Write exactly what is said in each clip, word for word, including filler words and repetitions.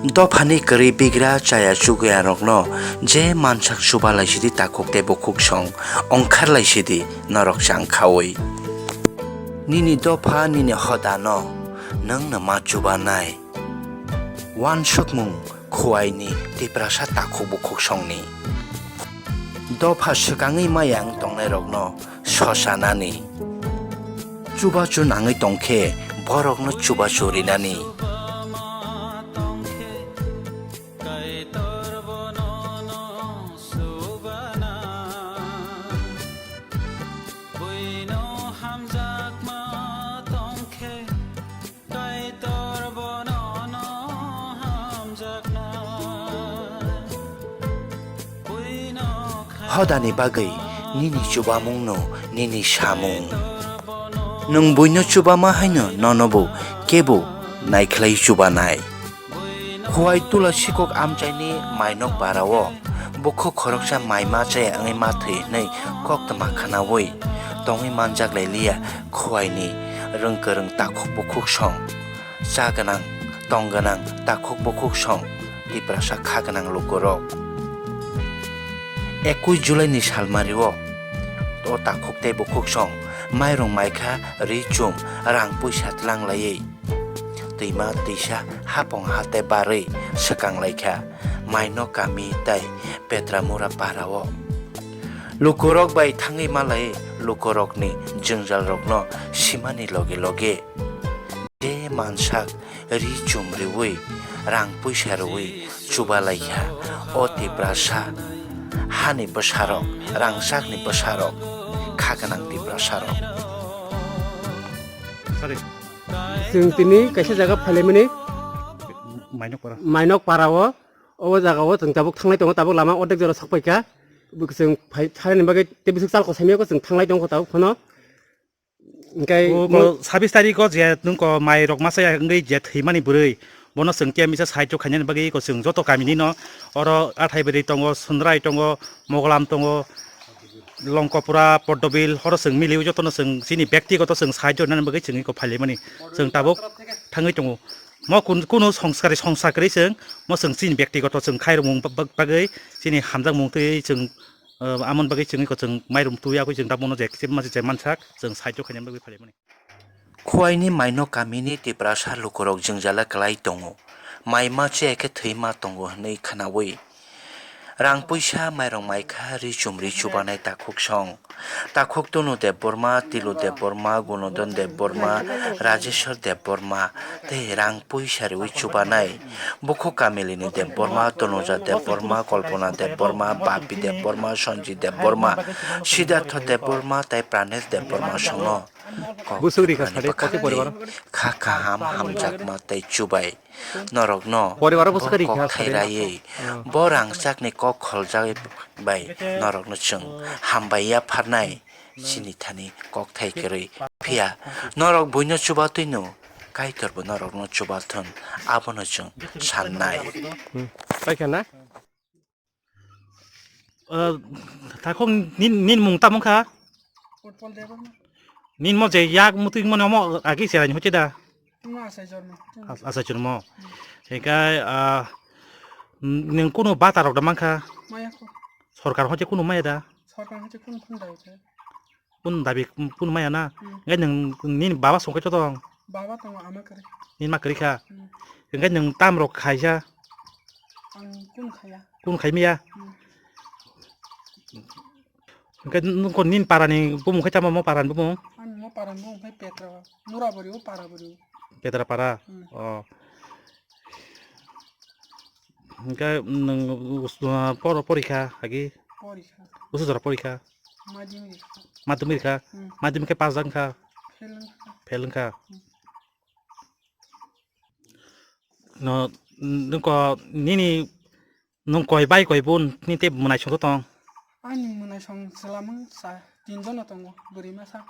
Dophani kwrwi bigra chaya chuguyarokno je mansak chuba laisidi takhuk tei bukhuk song ongkhar laisidi norok chang khaui. Nini dopha nini hodano nwngno ma chubanai. Wansukmung khuaini Tiprasa takhuk bukhuk songni. Dopha swkangwi maya wng tongnairokno sosanani. Chubachu nangwi tongkhe borokno chubachu rinani. Hodani bagwi nini chubamungno nini samung. Nwng buino chubama haino nonobo kebo naikhlai chubanai. Khuai tula sikok amchaini mainok barao bukhuk khoroksa mai ma chaya wngwi ma thwi hwnwi koktwma khwnaui tongwi manjak lai liya khuaini rwng kwrwng takhuk bukhuk song. Cha gwnang, tong gwnang, takhuk bukhuk song, Tiprasa kha gwnang lukurok. Ekui July ni salmario o takhuk tei bukhuk song mairung maikha, ri chum, rang puisa tlang laiwi twima twisa hapong hatai barwi swkang laikha Maino kami tei Petramura parao. Lukurok bai thangwi malai lukurokni jwngjalrokno simani loge loge. Je mansak ri chum riui, rang puisa riui chuba laikha o Tiprasa hani bwsarok, rangchakni bwsarok, kha gwnang Tiprasarok. Sorry. Chwng tini kaisa jaga phailaimani Mainok para. Mainok para o, o jaga o chwng tabuk thanglai tongo, tabuk lama ordek jora sok paikha. Chwng phai, thanani bagwi tei bwswk chal kosaimya chwng thanglai tongo tabuk phano. Hingke O ko sabis tarikh o je nwng ko mai rok masa ya wngwi je thwimani bwrwi, bono chwng kemisa sahajyo khainani bagwi ko chwng joto kamini no oro Athaiberwi tongo, Sundrai tongo, Mogolam tongo, Longkopura, Poddobil, horo chwng miliwi jotono chwng chini bektigoto chwng sahajyo rinani bagwi chwngwi ko phailaimani chwng tabuk thangwi tongo. Mo kun-, kunu songskari songsa kwrwi chwng mo chwng chini bektigoto chwng khairokmung ba-, ba-, bagwi chini hamjakmung twi chwng, ah, amoni bagwi chwngwi ko chwng mairum twi agwi chwng tabukno je kisa masa je mansak chwng sahajyo khainani bagwi phailaimani. Khuaini maino kamini Tiprasa lukurok jwngjala kwlai tongo. Mai ma chaya khe thwi ma tongo hwnwi khwnaui. Rang puisa mairok maikha, ri chum ri chubanai takhuk song. Takhuk Tunu Debbarma, Tilu Debbarma, Gunodon Debbarma, Rajeshwar Debbarma tei rang puisa riui chubanai. Bukhuk Kamilini Debbarma, Tanuja Debbarma, Kalpana Debbarma, Bapi Debbarma, Sanjit Debbarma, Siddhartha Debbarma tei Pranesh Debbarma songno kok Bwswk rikha thumani sadi bwkha koti poribar? Kha kaham hamjakma tei chubai norokno Poribar o bo bwswk rikha kok sadi? Thairaiwi, hmm, bo rangchakni kok kholjagwi bai norokno chwng hambai yapharnai chini thani kok thai kwrwi. Phiya norok buino chubatwino Kaitorbo norokno chubathwng, abono chwng sannai. Hmm. Paikha na? Ah, takhuk nin, nin mung tamo kha? Utpal Debbarma. Nin mo je yak mutui mo namo agi se ani hoche da? Tuma asai jormo. As-, asai jormo. Hingke, ah, ning kunu bata rok da mankha? Maya ko. Sorkar hoche kunu maya da? Sorkar hoche kunu kunu da hoche. Kun dabi kun maya na? Hmm. Ngai nung nini baba songkhe chotong? Baba tongo, ama kwrwi. Nini ma kwrwi kha? Hmm. Ngai nung tam rok khaisa? Ang kun khaya. Kun khai miya? Hmm. Ngai nung kon nini parani bumung khai chama mo parani bumung? Ang mo parani bumung khai Petra. Mura bori o para bori o. Petra para? Hmm. Oh. Hingke nwng us-, ah, poro porikha agi? Porikha. Usu jora porikha? Madhyamik rikha. Madhyamik rikha? Hmm. Madhyamik khe pass wngkha? Fail wngkha. Fail wngkha? Hmm. No, nwng ko nini nwng koi bai koi bun ni tei mwnai songdo tong? Ani mwnai song chwla mung sa tinjon no tongo, bwrwi masa.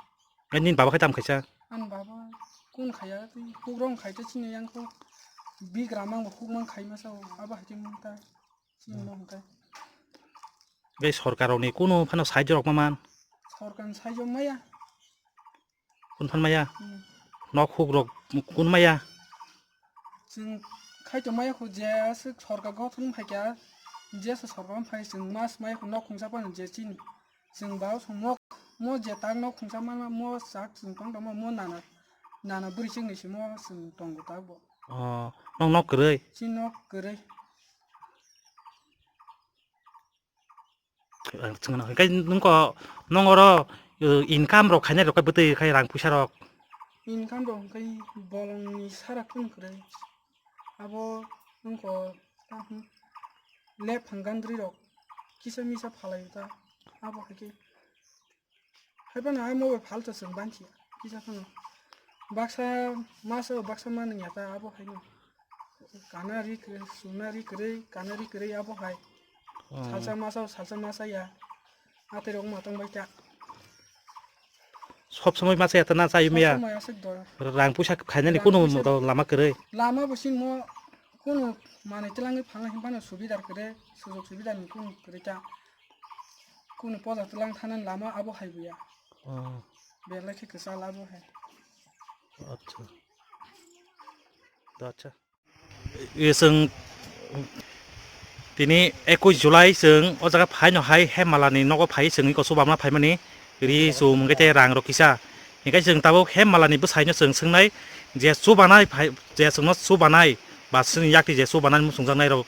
Ai, nini baba khe tamo khaisa? Ani baba kun khaya, tei hukrok khai tei chini yang kho bigra mang bo huk mang khai masa o, abo hai tei mung ta chini mo hwnkhe. Gai sorkar rokni kunu phano sahajyo rok ma man? Sorkar ni sahajyo maya. Kun phan maya? Hmm. Nok hukrok kun maya? Chwng Hai tongmaya khu je aswk sorkar gothon phaikha, je aswk sorkar phai chwng mas maya khu nok khungsa phano je chini. Chwng ba song nok mo je tak nok khungsa mana mo sak chwng tong tongma mo nana, nana bwrwi chwngni simo chwng tongo tak bo. Oh, nok nok kwrwi? Chini nok kwrwi. Ang chwngno hwnkhe nungko nong oro, uh, income rok khainai rok khe bwtwi khai rang puisa rok? Income rok hwnkhe bolongni sara kunu kwrwi. Abo nungko tamo lep phang gandri rok kisa misa phalai ta abo hai khe. Hai phano ai mobile phalto chwng banchi kisa phano. Baksa masa baksa manwi ya ta abo haino. Kana ri kwrwi, suna ri kwrwi, kana ri kwrwi abo hai. Oh. Salsa masa, salsa masa ya. Atwi rok ma tong bai ta. Sob somoi masa ya ta na chai maya. Sob somoi aswk do. Rang puisa khainani kunu lama kwrwi. Lama bo singmo kunu manwi twlangwi phalna hinphano subidar kwrwi, sujok subidar ni kunu kwrwi ta. Kunu poda twlang thanani lama abo hai buya. Oh. Belai khe kwchal abo hai. Acha. Da acha. Ye chwng tini ekush July chwng o jaga phaino hai Hemmalani nogo phai chwngni kosu bamna phaimani ri chum hwnkhe tei rang rok kisa. Hwnkhe chwng tabuk Hemmalani bwsaino chwng swngnai je chubanai phai, je chwngno chubanai ba chwngni yakti je chubanai muchungjaknai rok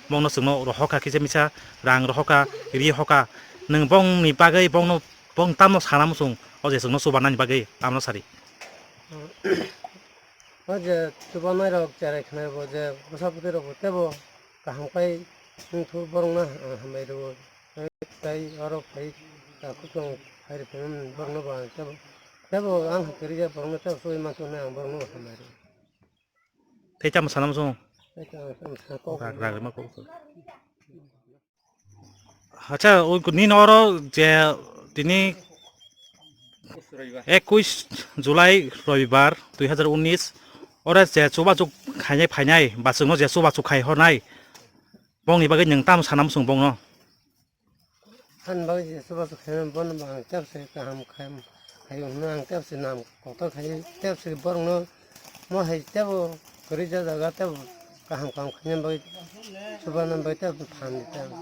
bongno chwngno rohorkha kisa misa rang rohorkha ri hoka nwng bongni bagwi bongno bong tamno sana muchung o je chwngno chubanani bagwi tamno sari. O je chubanai rok cherai khnai bo je bwsa bwtwi rok bo tebo kaham kai wngthu borokno hambai rwo. Tei oro phai ta kuchung phai rw phai borokno bo ang tebo, tebo ang hai kwrwi ya borokno tebo chugui mansuknai ang borokno bo hambai rwo. Tei tamo sana muchung? Tei tamo sana kok. Rak, rak, ma kok. Acha, o nini oro je tini ekush July robibar dui hazar unis oro je chubachu khainai phainai ba chwngno je chubachu khai hornai bongni bagwi nwng tamo sana muchung bongno? Ani bagwi je chubachu khainai bono bo ang tebse kaham khai, khai hwnwi ang tebse nam kotor khai tebse borokno mo hai tebo kwrwi ja jaga tebo kaham kaham khaina bagwi chubana bagwi tebo phan di tebo,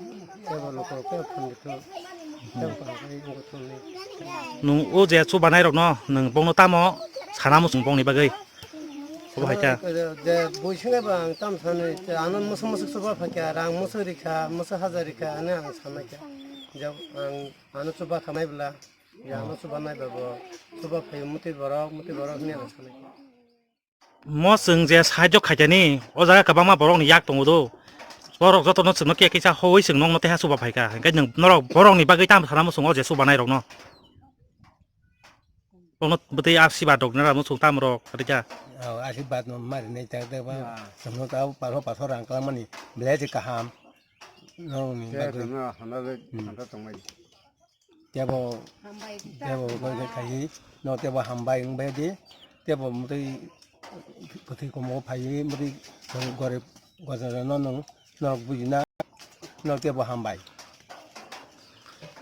tebo lukurok tebo phan di thu tebo kaham khai wngkha thumni. Nwng o je chubanai rokno nwng bongno tamo sana muchung bongni bagwi? Obo hai kha. Je bui swngnai bo ang tamo sanwi, ano musu musu chuba phaikha, rang musu rikha, musu hajar rikha, ani ang sanai kha. Je ang ano chuba khanai bwla, je ano chuba nai ba bo, chuba phai mutwi borok, mutwi borok hwnwi ang sanai kha. Mo chwng je sahajyo khaikani, o jaga kwbangma borokni yak tongo do. Borok jotono chwngno khe kisa hoi chwng nokno teha chuba phaikha. Hinkhe nwng norok borokni bagwi tamo sana muchungo je chubanai rokno? Bono bwtwi asibad rok nara muchung tam rok rikha. Oh, asibad no mari nai ta ta ba. Ya. Sono ta paso paso rang kala mani belai se kaham. No ni. Ya, bagwi. Sono hana be, hmm, hana tong mai. Tebo, hambai tebo ta bai ba. Khai, no tebo hambai wng bai di. Tebo mutwi bwtwi komo phai mutwi gorib gojora no nung. Norok bujina, norok tebo hambai.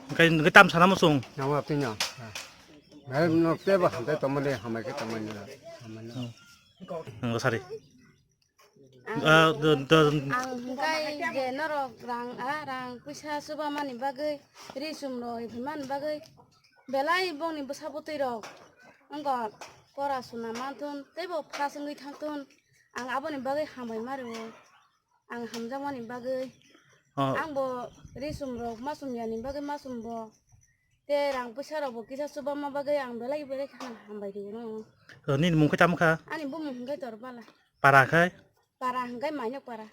Hwnkhe, hwnkhe tam sana muchung? Nangma twi no. Hai norok tebo hambai tongmani, hambai khe tongmani. Hambai no. Hmm. Nangma sari. Ang, ah, do, do, ang hwnkhe je norok rang, ah, rang puisa chubamani bagwi, ri chum rok ri phaimani bagwi, belai bongni bwsa bwtwi rok wngkha pora suna manthun, teibo pass wngwi thangthun, ang aboni bagwi hambai ma rwo. Ang hamjakmani bagwi. Oh. Ang bo risum rok masum yani bagwi masum bo. Te rang puisa rok bo kisa chubama bagwi ang belai belai khana hambai rwno. Oh, nini mung khe tamo kha? Ani bumung hwnkhe Dorbala. Para khai? Para hwnkhe Mainok para.